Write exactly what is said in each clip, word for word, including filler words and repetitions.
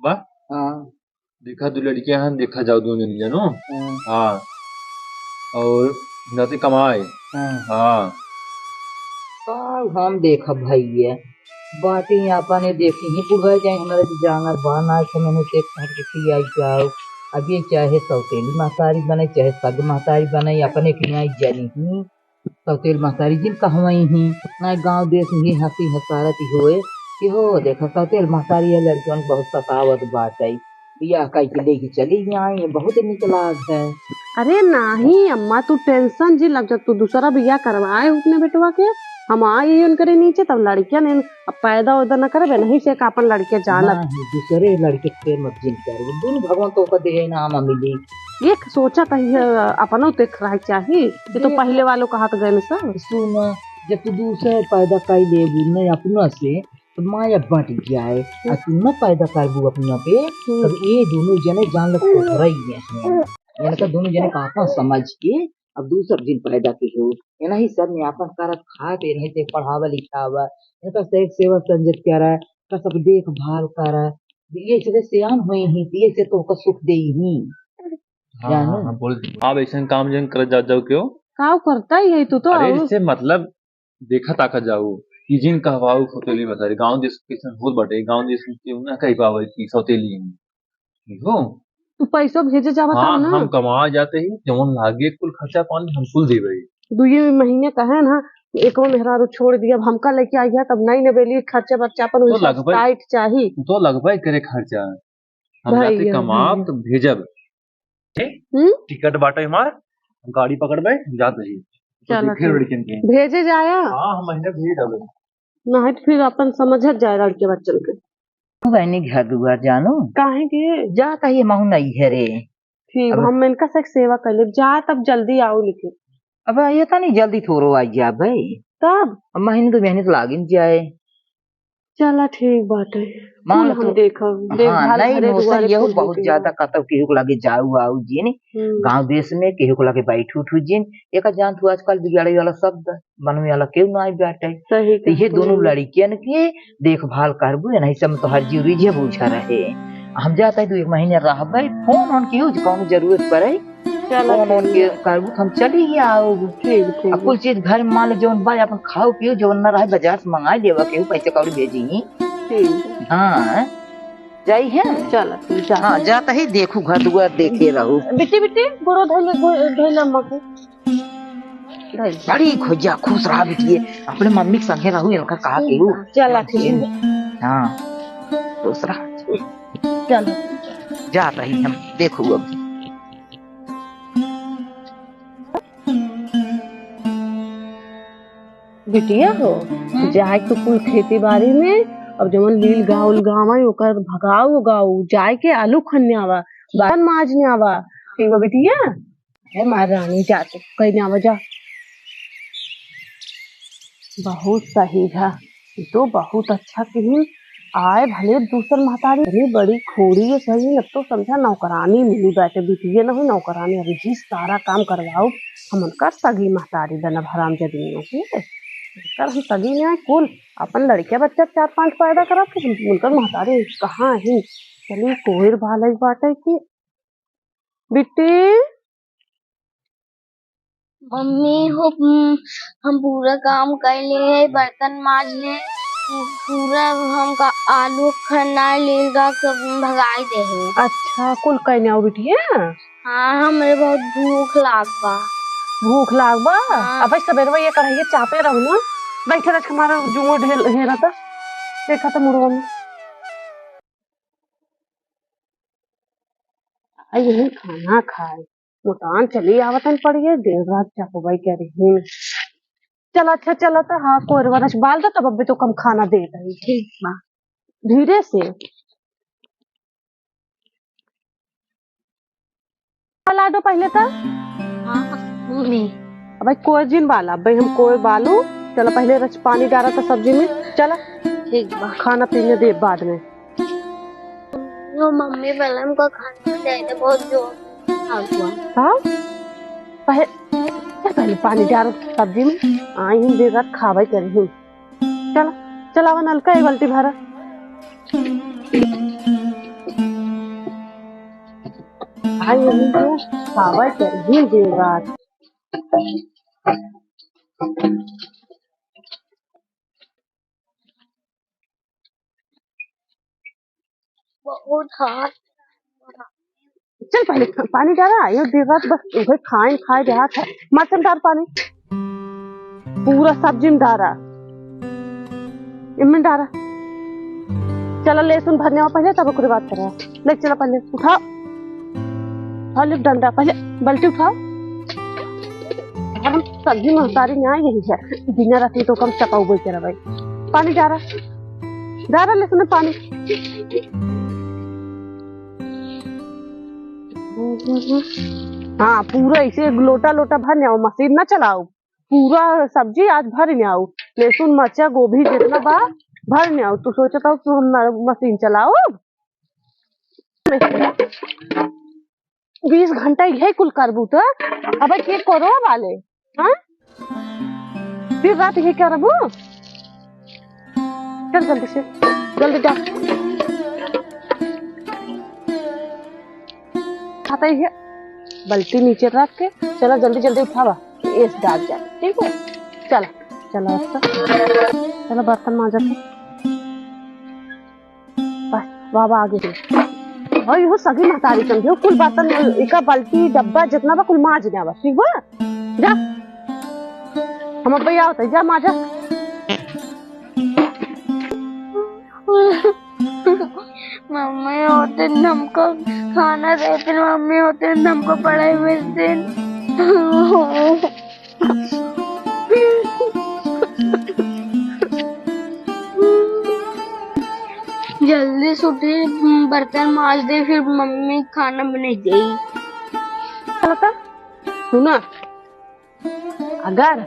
बा? हाँ। देखा, दू लड़कियां हैं, देखा जाओ दोनों जने, जानो? हाँ। हाँ। और जाते कमाए। हाँ। हाँ। का हम देखब भैया, बाटी आपने देखी ही बुढ़ा जाए, हमारे तो जाना बा ना, कि मैंने से एक घर के खियाई जाओ। अब ये चाहे सौतेली महतारी बने, चाहे सग महतारी बने, अपने खियाई जानी ही। सौतेल महतारी जिन कहवई ही, ना गाँव देश में ही हँसी हँसारत ही होए कि हो देखा सौतेल महतारी ये लड़कियन बहुत सतावत बाटै, बियाह कई के लेके चली आई है, बहुत निक लाग है। अरे नाही अम्मा, तू tension जी लब, जब तू दूसरा बियाह करवाए अपने बेटवा के, हम आई उनकरे नीचे, तब लड़कियन अब पैदा वैदा न करबे, नहीं से का अपन लड़के जानत। नाही, दूसरे लड़के के मत जिन कर, दोनों भगवान तो ओकर देहे ना हम मिली। ये सोचा त ही अपनो देख रहा चाही, ये तो देख। पहले वालों कहत गए न सब। सुन, जब तू दूसरे पैदा कर लेबू न अपना से, तो माया बट जाए, आ तू न पैदा करबू अपना पे, हम्म। तब ये दोनों जने जान लग रही है। इनका दोनों जने का आपन समझ के अब दूसर जिन पैदा के हो, इन्हीं सब में आपन करत खात, इन्हीं से पढ़ावा लिखावा, इनका से सेवा संजत करा, का सब देखभाल करा, ये से सियान होई ही, ये से तो का सुख दे ही। हाँ, जानू? हाँ, हाँ, बोल। आप ऐसन काम जन करत जात जाओ क्यों? काव करता ही है तू तो, अरे, और इससे मतलब देखा ताका जाऊ, कि जिन कहवाऊ सौतेली महतारी, गाँव देश कैसन होत बाटे, गाँव देश में केहू ना कह पावे कि सौतेली हैं। ठीक हो? तू पैसो भेजे जावा हाँ, तब ना। हम कमा जाते ही, जवन लागे कुल खर्चा पानी हम कुल देबे। दुई महीने कहे ना, एको मेहरारू छोड़ दिया, अब हमका लेके आई है, तब नहीं न बेली खर्चा बर्चा अपन तो उनका लगबे, tight चाही। तो लगबे करे खर्चा। हम भाई, जाते ये कमाब भाई। तो भेजब। ए, हम्म? टिकट बाटे हमार, हम गाड़ी पकड़बे, जात रही। तो चलो, फिर ठीक। लड़कियन के। भेजे जाया? हाँ, हम महीने भेज डाले। नहीं तो फिर अपन समझत जाए लड़के बच्चन के। तू बहनी घर दुआर जानो? काहे के? जा कहिए महू नहीं है रे। ठीक, अब हम इनका से सेवा कर ले। जा तब जल्दी आओ लेकिन। अब ये तो नहीं जल्दी थोड़ो आई जाबे। तब? अब महीने दो महीने तो लागिन जाए। चला ठीक बाटे। मान कुल लो हम तू, देखब, हाँ, देखभाल नहीं, घरे नोसा दुआरे यहू कुल बहुत देखे ज्यादा जाए। कतौ केहू के लगे जाऊ आऊ जी ने, हम्म। गाँव देश में केहू के लगे बैठू उठू जिन, एका जान तू आजकल बिगाड़े वाला शब्द, बनवे वाला केहू ना आई बाटे। सही तो ये कहत दोनों हूँ। लड़कियन के देखभाल करबू, नहीं सब तो हर जरूरी जे बूझा रहे। हम जाता है दो एक महीने रहबे, फोन ओन केहू जे कौनो जरूरत पड़े, चलो, फोन ओन ठीक के है। करबू, हम चली आओ। ठीक, ठीक अब है। कुल चीज घर में मान लो, जौन बा, अपन खाओ पियो, जौन ना रहे, बाजार से मंगा लेवा, केहू पैसे कौड़ी भेजी। ठीक है। हाँ, जाई है। चलो, ठीक, जा। हाँ, जाता ही देखू, घर दुआर देखे रहू। बिट्टी, बिट्टी, गोड़ो धोइले, गो-, धोइले अम्मा के। धोइले। बड़ी खोजा, खुश रहा बिटिए, अपने मम्मी के संगे रहू, इनका कहा केहू। चला, ठीक है। हाँ, खुश रहा। चलो। जाता ही हम, देखू अब। बिटिया हो, हम्म? जाए के कुल खेती बाड़ी में, अब जवन लील गाउल गाँव है, ओकर भगाओ गाओ, जाए के आलू खन्ने आवा, बर्तन माजने आवा। ठीक बा बिटिया? हे महारानी, जा तू, कहीं आवा जा। बहुत सही है, ये तो बहुत अच्छा किहिन। आए भले दूसर महतारी, अरे बड़ी खोड़ी है सही, अब तो समझा नौकरानी मिली बाटे, बिटिये न हुई नौकरानी, अभी जी सारा काम करवाओ, हम उनका सगी महतारी बनब हराम जदमियों के, उनकर हम सगी में आए कुल, अपन लड़किया बच्चा चार पांच पैदा करब कि हम उनकर महतारी कहाँ ही, चली कोइर भालक बाटे कि बिट्टी। मम्मी हो, हम्म, हम पूरा काम कर लिए, बर्तन माज ले, पूरा हमका आलू खन्ना लील गाँव सब भगाई दे है। अच्छा, कुल कहने आओ बिटिया? हाँ, हमरे बहुत भूख लाग बा। भूख लाग बा? हाँ। अबे सबेरवा ये कढ़ाइया चापे रहू ना, बैठे रह हमारा जुआ ढेल हेरा था, देखा था मुड़वा में। आ, यही खाना खाए। मोटान चली आवतन पड़िए, दिन रात चपबई करिहिन। चल अच्छा, चल त हाँ, कोरवा रस बाल दे, तब अबे तो कम खाना दे दई। ठीक बा। धीरे से। लाडो पहले त। हाँ, मम्मी। अब भाई कोई जिन बाला, अब भाई हम कोई बालू। चल पहले रच पानी डारा था सब्जी में। चल। ठीक बा। खाना पीने दे बाद में। वो मम्मी पहले हमको खाना दे दे, बहुत जोर आवत बा। हाँ? पहले, चल पहले पानी डारो सब्जी में। आई हम देर रात खावे करी हम। चल, चल आवा नलका एक बाल्टी भरा। आई यही है, खावा चाहिए देर रात। बहुत हाथ। चल पहले खा-, पानी डारा, ये देर रात बस उधर खाए खाए देहात है। मार चल डार पानी, पूरा सब्जी में डारा, इनमें डारा। चला लहसुन भरने आओ पहले, तब ओकरे बात करा। ले चला पहले उठाओ, उठाओ ले डंडा, पहले बल्टी उठाओ। और हम सब्जी महतारी यहाँ यही है, बिना रखी तो कम चपाऊ बोल के रहे। पानी डारा, डारा लहसुन में पानी। हाँ, पूरा ऐसे लोटा लोटा भर ने आओ, मशीन ना चलाओ। पूरा सब्जी आज भर ने आओ, लहसुन, मरचा, गोभी जितना बा भर ने आओ। तू सोचत हो कि हम ना मशीन चलाओ? बीस घंटा यही कुल करबू त अब के करो वाले, हाँ? दिन रात यही करबू? चल जल्दी से, जल्दी जा। खाता ही है, बल्टी नीचे रख के चला जल्दी जल्दी उठावा, एस डाल जा, ठीक है? चला, चला अब तो, चला बर्तन मांजा के। बस, बाबा आगे दे। और इहो सगी महतारी समझे, कुल बर्तन, एका बाल्टी, डब्बा, जितना बा, कुल मांज द्या बस, ठीक बा? जा। हम अब आवत है, जा मांजा। मम्मी होते न हमको खाना देते, मम्मी होते न हमको पढ़ाई भेजते। जल्दी से उठी, बर्तन मांज दे, फिर मम्मी खाना बनाई दे। चला त, सुना, अगर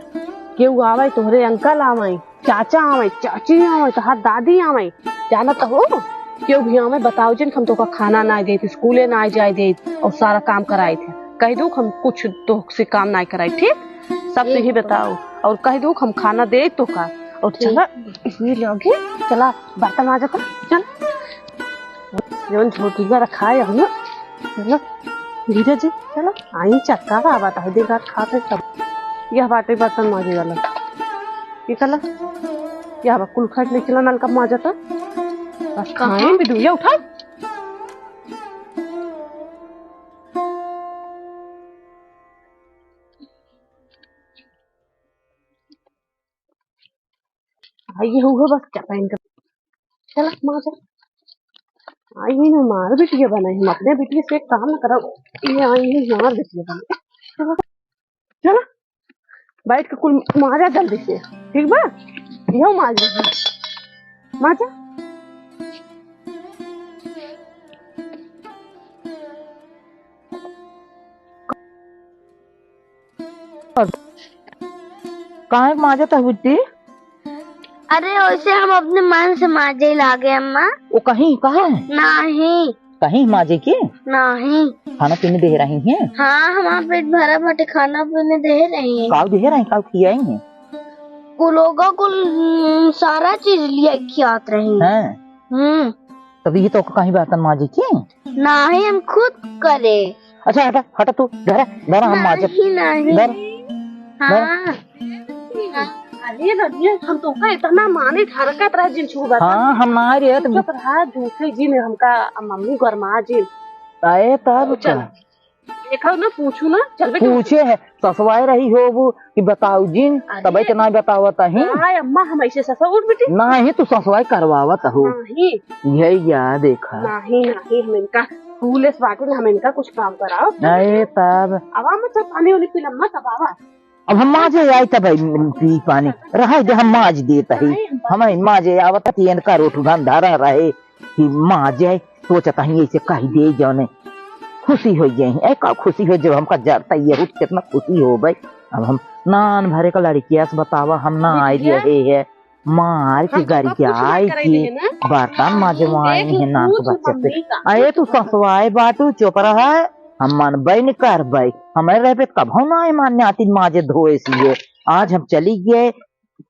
केहू आवे, तोहरे अंकल आवे, चाचा आवे, चाची आवे, तोहार दादी आवे, जानत हो, केहू भी आवे, बताओ जिन, हम तोका खाना ना देत, स्कूले ना जाए देत, और सारा काम कराइत है। कह दो, हम कुछ तोहसे काम ना कराई, ठीक? सब तू ही बताओ, और कह दो, हम खाना दे तोका। और चला, ये लोग, चला, बर्तन आ जाता, चल। जौन झोटिया रखाए हो ना, चलो, धीरे जी, चलो, आई चक्का का बात है, देख रात खाते सब। यह बाटे बर्तन माजे वाला। ये कला, यह बा कुल खट ले चला नलका माजा तो। बस कहाँ? खाए भी दुनिया उठा। आई ये हुआ बस क्या पहन कर। चला, मार जा। आई ये ना मार बिटिया बनाई, हम अपने बिटिया से काम न करो। ये आई है हमार बिटिया बनाई। चला, बैठ के कुल मार जा जल्दी से, ठीक बा? यह मार जा, मार जा। काहे माजत है बिट्टी? अरे, वैसे हम अपने मन से माजे लागे, अम्मा। वो कहीं, कहाँ है? नहीं। कहीं माजे के? नहीं। खाना पीने दे रही हैं? हाँ, हमारा पेट भरा बाटे, खाना पीने दे रही हैं। काऊ दे रही, काऊ खियाई हैं? कुलोगा कुल, हम्म, सारा चीज लिया खियात रही। हैं? हम्म। तब ये तो कहीं बर्तन माजे के? नहीं, हम खुद करे। अच्छा, हटा, हटा तू, धरा, धरा, हम माजे। नहीं, नहीं। धर, हाँ। धर। अरे रनिया, हम तोका इतना माने हरकत रहा जिन छुआ। हाँ, हम ना रहे तो चुप रहा, झूठे जिन हमका मम्मी गरमा जिन। आए तब चल। का? देखो ना, पूछू ना, चल बेटी। पूछे है, ससवाए रही हो वो कि बताऊ जिन, अरे। तबे तो ना बतावत ही। हाय अम्मा, हम ऐसे ससुर उठ बेटी। ना ही तू ससवाए करवावत हो। नहीं। यही या देखा। नहीं, नहीं, हम इनका पुलिस बाटे ना, हम इनका कुछ काम कराओ। अरे तब। अब हम चल पानी उनी पी लम्मा तब आवा। अब हम माजे आई तब पी पानी। रहे दे, हम माज देत ही। नहीं, हम हम माजे आवत ही, इनका रोटू धंधा रह रहे। कि माँ जे सोचत ही ऐसे कह दे जौने खुशी हो जाए। ए का खुशी हो जब हमका जरता ये हो कितना खुशी हो भाई। अब हम नान भरे का लड़किया से बतावा हम ना आए बिटिया, रहे है मार के हम तो गरिया कुछ ना आई करे कि देहे ना। बर्तन माजवाई देख है नान तू के बच्चे से। मम्मी का। अरे तू ससुआए बाटू चुप रहा है। हम मानबे न करबे। हमारे रह पे कभो ना आए मान्य आती माजे धोए सी है। आज हम चली गए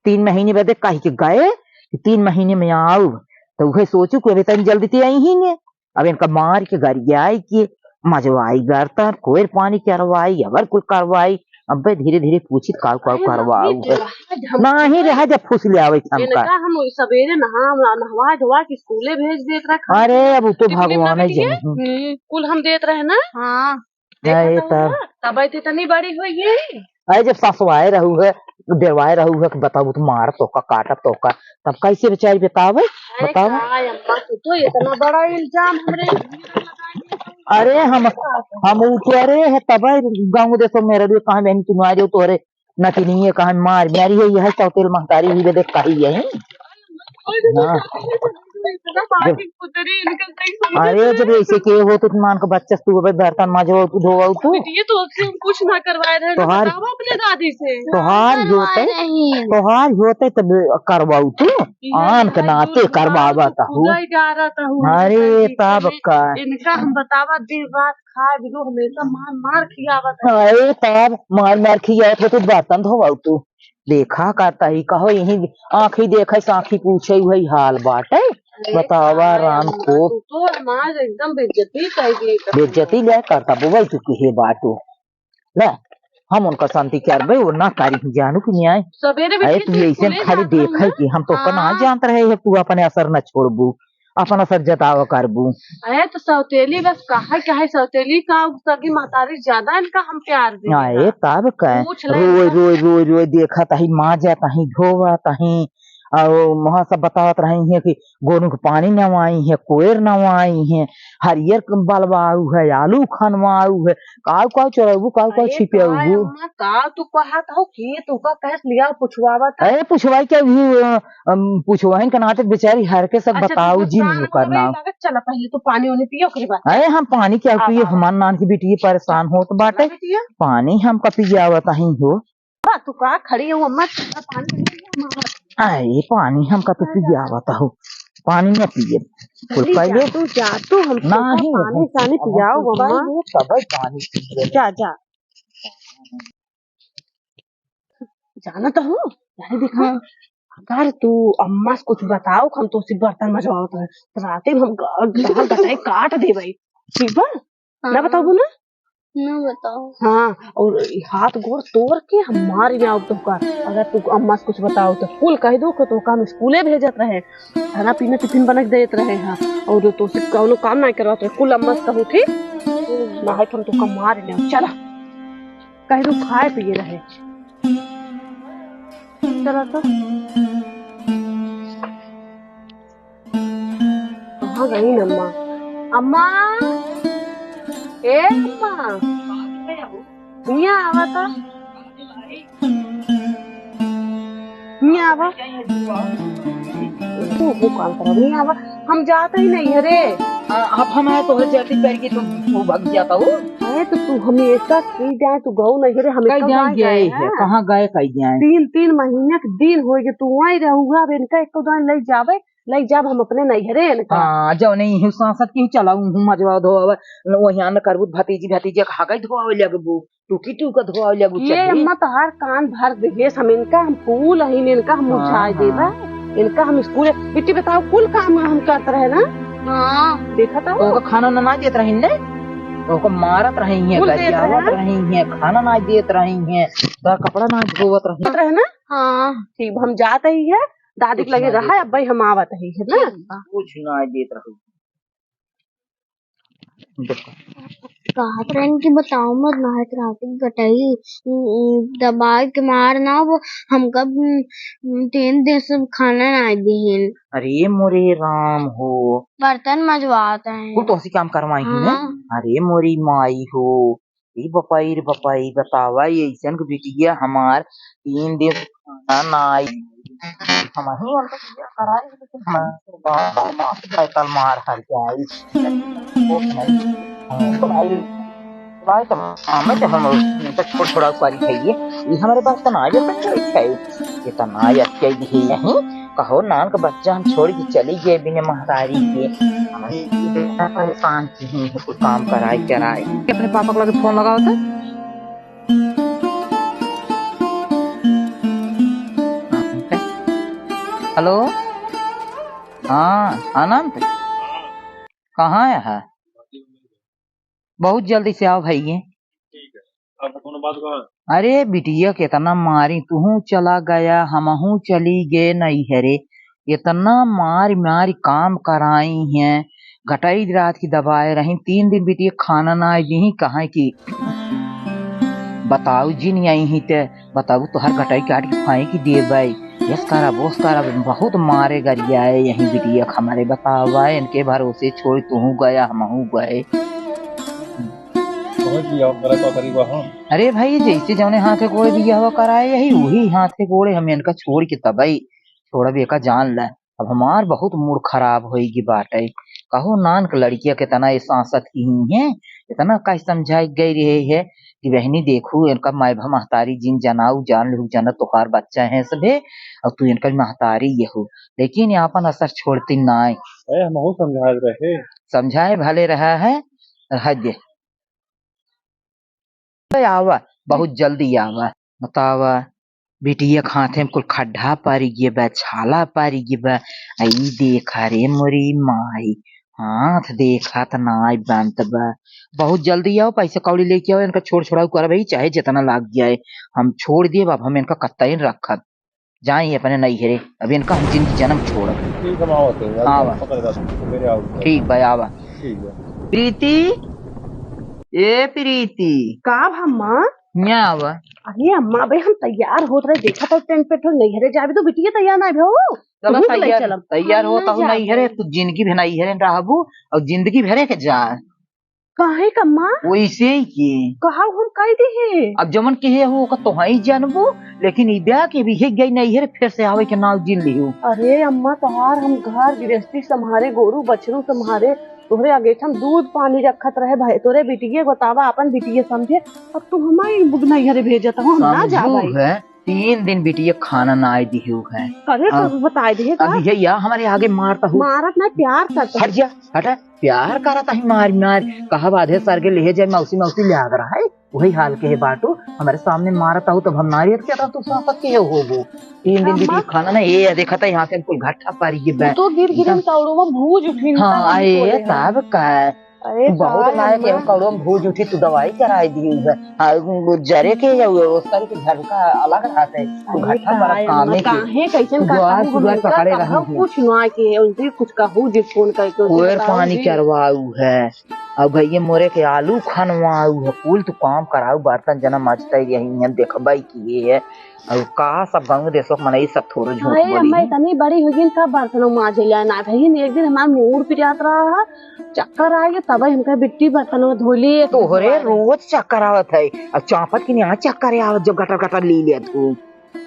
तीन महीने बदे कह के गए कि तीन महीने में आउब, तो उहे सोचू कि अबे तनी जल्दी ते आई ही ने। अब इनका मार के गरियाई के मजवाई बर्तन, कोइर पानी करवाई, अबर कुल करवाई। अबे धीरे धीरे पूछित काउ काउ ये करवाऊ मम्मी है। देवा, हम नाहीं रहा जब फुसलियावे हमका। इनका हम सबेरे नहा, नहवा धोवा के स्कूले भेज देत रहे। अरे, अब उ तो टिफिन में भगवान बिटिया, जनी। हम्म, कुल हम देत रहे ना। हाँ। देखा अरे तो तब। हुआ, तब आई थी इतनी बड़ी हुई है। अरे जब ससुआए रहू है, बेवाए रहू है कि बताओ तो मार तोहका, काटब तोहका, तब कैसे बेचारी बतावे? अरे बताओ। का अम्मा, तू तो इतना बड़ा इल्जाम हमरे ऊपर लगा दिया। अरे हम, हम ऊपरे है तब गाँव देशो में रहियो, कहाँ बहन तू मारियो तोहरे नतिनिये कहाँ मार, मारी है यह सौतेल महतारी ही बदे कही यही। हाँ। इतना मार के पुतरी, इनका सही समझ अरे, में जब ऐसे के हो तो मान के बच्चा तू अबे बर्तन माजो, तू धोवा, तू। बिटिया, तो उससे हम कुछ ना करवाए रहे, तोहार, बतावा अपने दादी से। तोहार करवाए होते, नहीं। तोहार होते तब करवाऊ तू, ये आन के नाते करवावा ता हूँ। पूरा ही जा रहा था हूँ। अरे, तब का। इनका हम बतावा दिन रात खाए बिनु हमेशा मार मार खियावत है। अरे, तब मार मार खियावत हो तो बर्तन धोवाऊ तू। देखा करता ही कहो, यही आँखी देखे, साँखी पूछे, वही हाल बाटे। अरे बतावा का राम अम्मा, को। तू तो हमार एकदम बेइज्जती कर दी एकदम। बेइज्जती ले करता बुबई तू किहे बाटू। ले, हम उनका शांति करबे, वो ना करी जानू कि न्याय। सवेरे भी अरे, तू ऐसे खाली देखे कि हम तो ना जानत रहे है, तू अपने असर न छोड़बू, अपना असर जतावा करबू। अरे, तो सौतेली बस कहा, कहा सौतेली का सगी महतारी ज्यादा इनका हम प्यार दे। अरे, तब का? पूछ ले रोई, इनका। रोई, रोई, रोई देखत ही, माजत ही, धोवत ही, और वहाँ सब बतावत रही है कि गोरू के पानी नवाई है, कोयर नवाई है, हरियर बलवाऊ है, आलू खनवाऊ है, काऊ काऊ चोरबू, काऊ काऊ अरे छिपियाऊ। का अम्मा, का तू कहत हो कि तू का कह लिया पुछवावत है? अरे पुछवाई क्या, वो, अम, पुछवाइन का नाटक बेचारी हर के सब अच्छा, बताऊ तू जी काम नहीं करना। लागत, चला पहले तू पानी उनी पियो, ओकरे बाद। अरे हम पानी क्या पिए, हमार नान की बिटिया परेशान होत बाटे। चला बिटिया। पानी हम का पियावत ही हो। बा, तू का खड़ी हो, अम्मा, ठंडा पानी नहीं पिया, अम्मा। अरे, पानी हम का तो अरे, पियावत हो, पानी न पिए। कुल चली जा, पहले तू जा, तू हम नहीं, पानी हम, सानी हम पियाओ, कुल अम्मा। पहले तब पानी पिए। जा, जा। जाना तो हो, जाने देखा, हाँ। अगर तू अम्मा से कुछ बताओ, हम तो उसी बर्तन मजवावत रहे, तो राते में हम ग-, ग-, गटाई काट देबे, ठीक बा? ना हाँ। बताबू ना? ना बताओ। हाँ, और ई हाथ गोड़ तोड़ के हम मार जाओ तोहका। अगर तू अम्मा से कुछ बताओ तो कुल कह दो कि तोहका हम स्कूले भेजत रहे, खाना पीना टिफिन बना के देत रहे हैं, और तो से कौनो काम नहीं करवात रहे, कुल अम्मा से कहू, ठीक? ना है तो हम तोहका मार जाओ। चला, कह दो खाए पिए रहे। चला तो। कहाँ गई अम्मा? अम्मा, ए अम्मा, हियाँ आवा तो। हियाँ आवा। तू वो काम करो, हियाँ आवा। हम जात ही नहीं है रे। आ, अब हम आए तो हो जाती करके तू, तू भाग जाता हो। अरे तो तू हमेशा कहीं जाए, तू गऊ नहीं रे, हमेशा कहीं जाए, जाए गए है, हैं? कहाँ गए, कहीं जाए? तीन, तीन महीने के दिन हो गए, तू वहीं रहूगा, अब इनका एक तो दान ले जावे। लई जाब हम अपने नैहरे इनका। हाँ, जौने इहू सांसत की चलाऊ, हूँ मजवा धोआवे, वही आन करबू, भतीजी, भतीजे का हगई धोआवे लगबू, टूकी टूका धोआवे लगबू, ये चड्ढी। अम्मा तोहार कान भर देहेस, हम इनका, हम फूल हईन, इनका हम हाँ, मुरझाए देबा, हाँ। इनका हम स्कूल, बिट्टी बताओ, कुल काम हम करत रहे ना। हाँ। देखा तो? तो ओका खाना ना, ना देत रही ने, तो ओका मारत रही है, कुल देत गरियावत रहे। रही है, खाना ना देत रही है, तो कपड़ा ना धोवत रही। देत रहे ना? हाँ। ठीक, हम जात ही है। दादी के कुछ लगे ना रहा देत है, अब भाई हम आवत ही है ना। ठीक बा। कुछ ना देत रहू। कहत रहन कि बताओ मत, ना है रात की गटई, उम, उम, दबाए के मार ना वो हमका, उम, उम, तीन दिन से खाना ना दिहिन। अरे मोरे राम हो। बर्तन मजवात हैं। कुल तोहसी काम करवाई ही ना? हाँ। अरे मोरी माई हो। ई बपाई रे बपाई, बतावा, ये अइसन के बिटिया हमार तीन दिन से खाना ना आई। हमही उनका बिटिया कराई, लेकिन हमार बाप, बाप, बाप, बैतल मार हर जाई। भाई, भाई, तो हमें तो हम उनका छोड़ छोड़ा करी है ये। ये हमारे पास तो ना आवे, तो क्या है? ये तो ना आवे, क्या ही है? कहो नान का बच्चा हम छोड़ के चली गए बिना महतारी के। हमें इतना परेशान की ही कुछ काम कराए चराए। अपने पापा को लगे फोन लगाओ तो। हेलो, हाँ आनंद, कहाँ है? बहुत जल्दी से आओ भइये। ठीक है, अब कौनो बात कहा? अरे बिटिया, केतना मारी, तुहूँ चला गया, हमहूँ चली गे नैहरे। इतना मारी मारी काम कराई हैं, गटई रात की दबाए रही, तीन दिन बिटिया खाना ना आई, यही कहा कि बताऊ जिन आई ही ते, बताऊ तोहर गटई काट के फाई की देबै, यस करब, ओस करब, बहुत मारे गरियाए यही बिटिया हमारे, बतावा, इनके भरोसे छोड़ तुहूँ गया, हमहूँ गए। समझ लिया, अब मेरा का करी बा हम? अरे भाई, जैसे जौने हाथे गोड़े बियाहवा कराए यही, वही हाथे गोड़े हम इनका छोड़ के तबई छोड़ब, एका जान ले। अब हमार बहुत मूड खराब होई गी बाटे। कहो नान के लड़किया केतना ए सांसत की ही है, इतना कह समझाए गई रहे है कि बहनी देखू, इनका माय भा महतारी जिन जनाऊ, जान लू जना तोहार बच्चा है सभे, और तू इनका महतारी ये हो, लेकिन ये अपन असर छोड़ती नाय। ए, हम बहुत समझाए रहे। समझाए भले रहा है, रह दे। आवा, बहुत जल्दी आवा। बतावा, बिटिया के हाथे में कुल खड्डा परि गे बा, छाला परि गे बा। आ ई देखा रे मोरी माई, हाथ देखा त नाई बनत बा। बहुत जल्दी आओ, पैसा कौड़ी लेके आओ, इनका छोड़ छोड़ाऊ करब, ई चाहे जितना लाग जाए, हम छोड़ देब, अब हम इनका कत्ता ही न रखब। जाई अपने नैहरे, अब इनका हम जिंदगी जन्म छोड़ब। ठीक, हम आवत हैं, हाँ, बा। पकड़ रहा था, मेरे आओ। ठीक बा, आवा। ठीक बा। प्रीति, ए प्रीति। का भा अम्मा? यहाँ आवा। अरे अम्मा, अबे हम तैयार होत रहे, देखा था टेंट पे, फिर नैहरे जाबे तो बिटिया तैयार ना भे हो। चलो तुहूँ के ले तैयार, चलब। तैयार हम हो ना तो जाबे। नैहरे, तू जिंदगी भर नैहरे रहबू और जिंदगी भरे के जा। काहे का माँ? वैसे ही के। कहा हम कह दे है। अब जमन के है हो, ओका तोहई जानबू, लेकिन ई ब्याह के भी है गई नैहरे, फिर से आवे के नाव जिन लियो। अरे अम्मा, तोहार हम घर गृहस्थी संभारे, गोरू बछरू संभारे, तोहरे आगे हम दूध पानी रखत रहे भाई, तोरे बिटिये बतावा, अपन बिटिये समझे, अब तू हमारे बुगना घरे भेजत हो, हम ना समझू जाबाई। है, तीन दिन बिटिये खाना ना आए दिहू है। अरे, अब, कब बताए दिहे का? अब ये या हमारे आगे मारता हूँ। मारत ना, प्यार करता हट हूँ। जा, हटा, प्यार करत ही मार मार। कहा बाधे सर के ले जाए मौसी, मौसी ले आ रहा है। वही हाल के है बाटू, हमारे सामने मारत आऊ तब हम नारियत के तब तू सांपत के होबो। तीन दिन अम्मा। बिटिये खाना ना, ये देखत है यहाँ से कुल घट्टा पारी के बे। तो गिर गिरन एकदम। कौड़ो में भूज उठिन हाँ, तब हम आए, बोले हैं। तब का? अरे बहुत का लायक है, अम्मा? कौड़ो में भूज उठी, तू दवाई कराई दी है। हाँ, वो जरे के या वो ओसर के झलका अलग रहत है। तू अरे घट्टा का पर अम्मा, कामे के। काहे कैसन तू का दुआर कहूँ सुआर हमका पकड़े कहाँ रही है। कुछ ना के, उनसे कुछ कहू जे फोन करके उनसे कोयर बताऊ पानी जी। करवाऊ है। अब भैया मोरे के आलू खनवाऊ है, कुल तू काम कराऊ, बर्तन जना मजतै यही है, देखबै किहे है। अब का सब गाँव देशों के मनई सब थोड़ो झूठ हाय, बोली अम्मा है। इतनी बड़ी हो गई, का बर्तनों माजे लिया ना भई। एक दिन हमार मूड़ पिरात रहा है, चक्कर आ गया, तब हमका बिट्टी बर्तनों धो लिए। तोहरे रोज चक्कर आवत है, अब चापत की नहीं चक्कर आवत, जब गटर गटर ली लिया तू।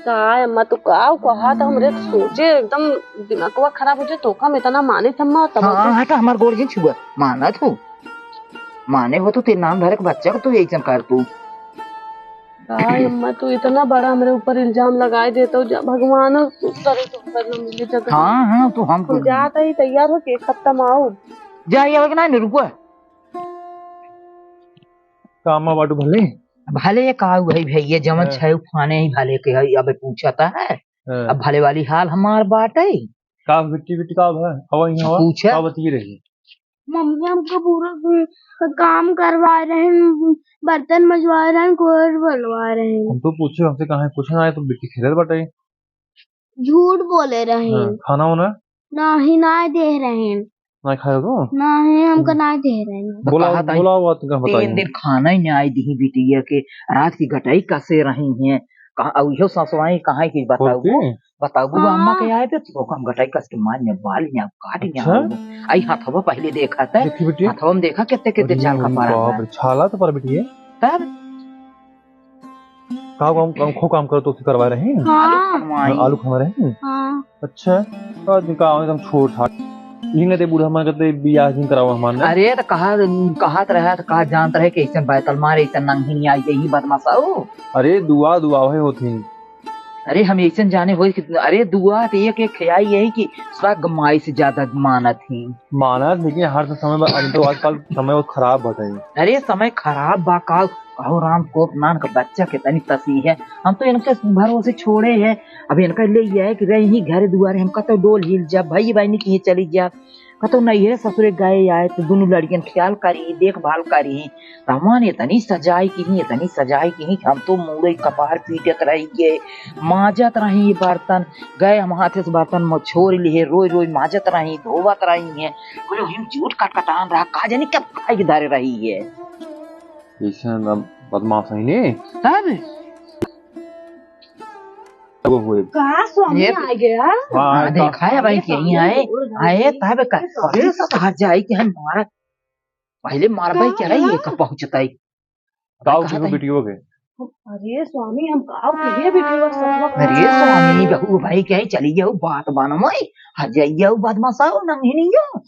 का अम्मा, तू का कहा था, हमरे सोचे एकदम दिमागवा खराब हो जाए, तो का हम इतना माने था अम्मा, तब हाँ, तो हटा, हमार गोड़ जिन छुआ, माना तू। माने हो तो तेरे नाम धरे के बच्चा को तू यही कर तू। हाय अम्मा, तू इतना बड़ा हमरे ऊपर इल्जाम लगाए देता हो, जा भगवान करे तो ऊपर न मिले जगह। हाँ, हाँ, तू हम हम जात ही तैयार हो के खत्म आओ। जा, ये आवे के ना, रुको। कामा बाटू भले? भले ये का हुआ है भैया, जमन हाँ। छह उठाने ही भले के है, अबे पूछता है। हाँ। अब भले वाली हाल हमार बाटे। का बिट्टी बिट्टी का भा? अब यहाँ हुआ? पूछा। का बतिये रही? मम्मी हमको पूरा काम करवा रहे हैं, बर्तन मजवा रहे हैं, कोर बोलवा रहे हैं। हम तो पूछे, हमसे कहाँ है, कुछ ना आए तो बिट्टी खेलत बाटे। झूठ बोले रहे हैं। हाँ, खाना वाना? नाही, नाही दे रहे हैं। नाही खाए हो तो? नाही, हमको नाही दे रहे हैं। तो बोला, कहा था, बोला हुआ तुमका बताइए। तीन दिन खाना ही नहीं आई दी बिटिया के, रात की गटाई कसे रही हैं। कहा, अब इहो ससुराई कहाँ की बताऊ? बताऊ, हाँ। अम्मा के आए पे तो हम गटाई कस के मार में बाल में काट में अच्छा? आई हथवा पहले देखा था। देखी बिटिया। हथवा में देखा कितने कितने अरे चाल का अरे पारा बाप था। रे, छाला तो पर बिटिया। तब? का काम, काम, खूब काम करत तो करवा रहे हैं? हाँ। आलू खनवा रहे हैं? हाँ। अच्छा, तो आज का एकदम छोट छाट। इन्हें ते बूढ़ा मन करते बियाह जिन करावा हमार ने। अरे, तो कहा, कहत रहा, तो कहा जानत रहे कि ऐसन बैतल मार, ऐसन नंगी नहीं आई, यही बदमाश आओ। अरे, दुआ, दुआ है होती। अरे, हम ऐसन जाने होई कि, अरे, दुआ तो एक, एक खियाई यही कि स्वर्ग माई से ज्यादा मानत ही। मानत, लेकिन हर समय बा-, अभी तो आजकल समय बहुत खराब बाटे। अरे, समय खराब बा का? कहो राम, कोप नान का बच्चा के तनी तसी है। हम तो इनके भरोसे छोड़े हैं। अब इनका ले ये है कि रही ही घर दुआरे, हम कतो डोल हिल जा, भाई बहनी की चली जा। कतो नैहरे ससुरे गए आए तो दुनू लड़कियन ख्याल करी, देखभाल करी। तमान इतनी सजाई किहीं, इतनी सजाई किहीं कि हम तो मूड़े कपार पीटत रहिए, माजत रही बर्तन। गए हम हाथे से बर्तन मछोर लिहे, रोई रोई माजत रही, धोवत रही है। बोले, "हिम झूठ कटकटान रहा, का जानी कब खाए के धरे रही है।" ऐसा ना बदमाश है ने। तब? वो हुए। का स्वामी ये आ गया? हाँ, हाँ, देखा है भाई, के ही आए, आए, तब का, अरे, सब हाथ जाए कि हम मारा, पहले मारबे का के रही, ना? ये का पहुँचता है। गाँव कहा के था? बिटियो के। अरे स्वामी, हम गाँव के ये बिटियो के सब अरे स्वामी, बहू भाई के ही चली गयो, बात बानो मई, हर जाइयो, बात मा साओ, नंग ही नहीं हो।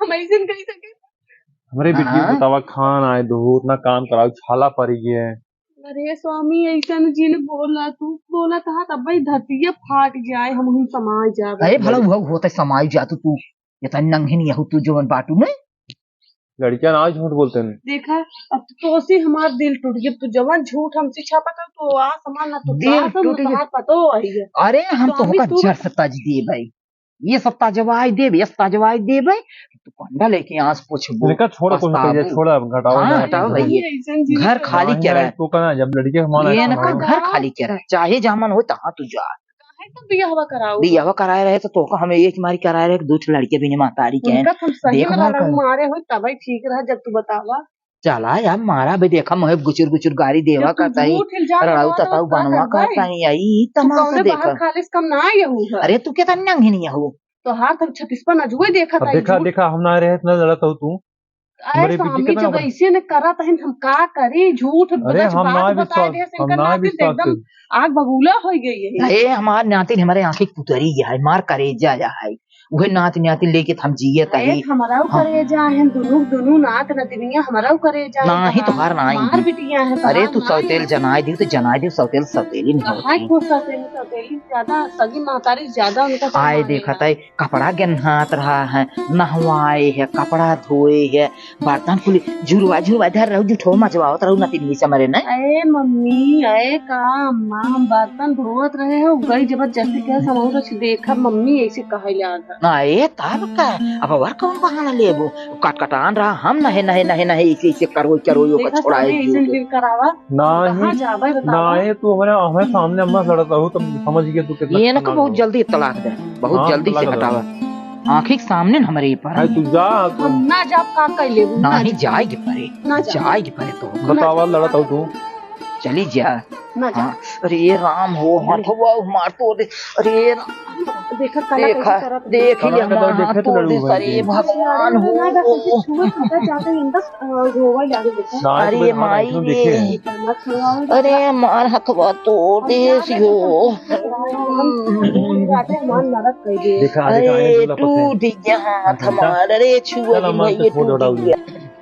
हम ऐसे नहीं कह सके। हमरे बिटियो हाँ। बतावा, खान आए दो, उतना काम कराओ, छाला पड़ी गए। अरे स्वामी, ऐसा न जिन बोला तू, बोला था तब भाई धरतिया फाट जाए, हम हम समाज जा अरे भला वो होते समाज जा तू, तू ये तो नंग ही नहीं हो तू जो बाटू में। लड़कियां ना झूठ बोलते हैं। देखा, अब तो तोसे हमार दिल टूट गया। तू जवन झूठ हमसे छापा था, तो आ समान ना तो दिल सास हम टूट गया। तोहार पतो आई है। अरे हम तो स्वामी होकर तू जर से ताज दिए भाई, ये सब ताजवाई देबे, ये सब ताजवाई देबे, तू कंडा लेके आस पोछबो, इनका छोड़, कुछ पछताबो। कहिए, छोड़, अब घटाओ हाँ, ना, हटाओ छोड़। भैया। ऐसन जिन घर खाली नहीं, क्या रहे? तू कहना, जब लड़के हमारा ये ना खाना का हो। घर खाली क्या रहे? चाहे जहाँ मन हो, तहाँ तू जा। काहे तो बियाहवा कराओ? बियाहवा कराए रहे तो तोका हमें एक मारी कराए रहे, दो ठो लड़के भी नहीं महतारी के हैं। उनका तुम सही में देखभाल लड़ाऊ कर। मारे हो तबे ठीक रहा जब तू बतावा। चला यार, मारा भी देखा, मोहे गुचुर गुचुर गारी देवा जब तू करता ही, झूठ इल्जाम रड़ाऊ लगावा तताऊ तो का बनवा करबे? करता ही, आई तू तमाशा कौने देखा। बाहर खालिस कम ना आए हो घर? अरे तू के तन्नंग ही नहीं हो। तो हाथ हम छत्तीस पर नजुए देखा अब था, देखा, झूठ। देखा, हम ना रहे, इतना लड़त हो तू। अरे हमरे स्वामी, बेटी के जब ना ऐसे न करत हन, हम का करी? झूठ अरे बस हम बात ना बताए विश्वास, दे, हम इनका ना नाती तो विश्वास एकदम करी। आग बबूला हो गई है। अरे हमार नाती हमारे आँखी के पुतरी है, मार करेजा है। उहे नाती नाती लेके हम जियत अरे हई। हमराऊ हाँ। करेजा है, दुनू, दुनू नात नतिनिया हमराऊ करेजा है। नाही तोहार। तोहार नाही। हमार बिटिया है, अरे तोहार तू नाही। सौतेल जनाए दी तो जनाए दी, सौतेल सौतेली नहीं कहाँ होती। को सौतेली, सौतेली ज्यादा, सगी महतारी ज्यादा उनका आए सम्मान देखत है। है, कपड़ा गन्हात रहा है, नहवाए है, कपड़ा धोए है, बर्तन कुली झुरवा झुरवा धर रहू, जुठो मचवावत रहू, नतिन भी समरे नहीं। अरे मम्मी, अरे का अम्मा, हम बर्तन धोवत रहे हो, गई जबरदस्ती के समझ रख देखा मम्मी ऐसे कहे लगा। ना ए तब का, अब और कौन बहाना लेबो? कटकटान रहा, हम नहे नहे नहे नहे ऐसे ऐसे करो करो ओकर देखा छोड़ाए सामने ऐसे दियो। फिर करावा। नाही, कहाँ जाबे बतावा? नाही, तू हमारे, हमारे सामने अम्मा लड़त रहू, तब समझ गए तू कितना ये ना खतरनाक बहुत हो। जल्दी तलाक दे, बहुत हाँ, जल्दी से तलाक दे। हटावा। आँखी के सामने न हमरे ये पर। अरे तू जा, तू हम ना जाब, का कर लेबू, ना नाही, जा। जाए के परे, ना जा। जाए के परे तो। बतावा, लड़त हो तू। चली जा। ना जा। हाँ, अरे ये राम हो, हाथवा मार तो दे। अरे राम। देखा, कला देखा, कैसे करत है। देख ले, कला हमार कला हाथ देखे तो तोड़ लड़ू दे, भाई अरे जी। भगवान हो। ना जा, कैसे छुए, पता जाता है, अंदर, अ, रोवे लागे देखा। ना, अरे तुम्हें खाना माई एकदम रे। देखे हैं। अरे हमार हथवा तोड़ दे, सियो। देखा, देखा, अरे, आगे बोला पता है। टूट गया हाथ हमार, अरे, छुआ चल, अम्मा, भैया, तो छोड़ टूट दौड़ाओ। गया।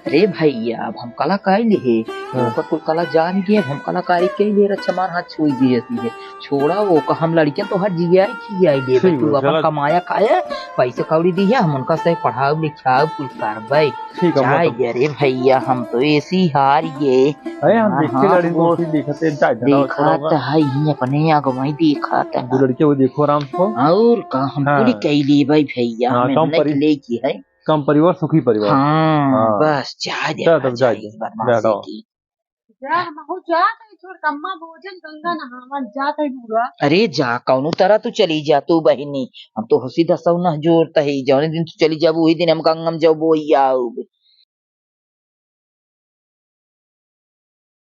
अरे भैया, अब हम कला काई लिहे? हाँ। ओकर कुल कला जान के, अब हम कलाकारी के लिए रक्षा मान हाथ छुई दिए सीधे। छोड़ा वो का, हम लड़कियां तो हर जिया ही खियाई दे, ठीक तू बा, अपन चला। कमाया खाया, पैसे कौड़ी दी है, हम उनका से पढ़ाओ लिखाओ कुल करबै। ठीक है, जाए मतलब। गे रे भैया, हम तो ऐसी हार ये। अरे, हम हाँ, देखते हाँ, लड़ी वो दोस्ती देखते, जा, जा, देखा छोड़ा तो होगा। है ही अपने अगुवाई देखा तो। दो लड़के वो देखो आराम से। और का हम हाँ। पूरी कई ली भाई भैया, हाँ, हम कम नहीं परी-, लेके है। कम परिवार सुखी परिवार। हाँ, हाँ। बस जा दे, जा, तब जा जा, दे, जा, बदमाशी जा, की। जा, महू जा, तई छोड़, कम्मा भोजन, गंगा नहावन, जा, तई बूढ़ा। अरे जा, कौनो तरह तू चली जा, तू बहिनी, हम तो हसी दसौ न जोरत ही, जौने दिन तू चली जाबू, वही दिन हम गंगा में जाबू, वही आउब।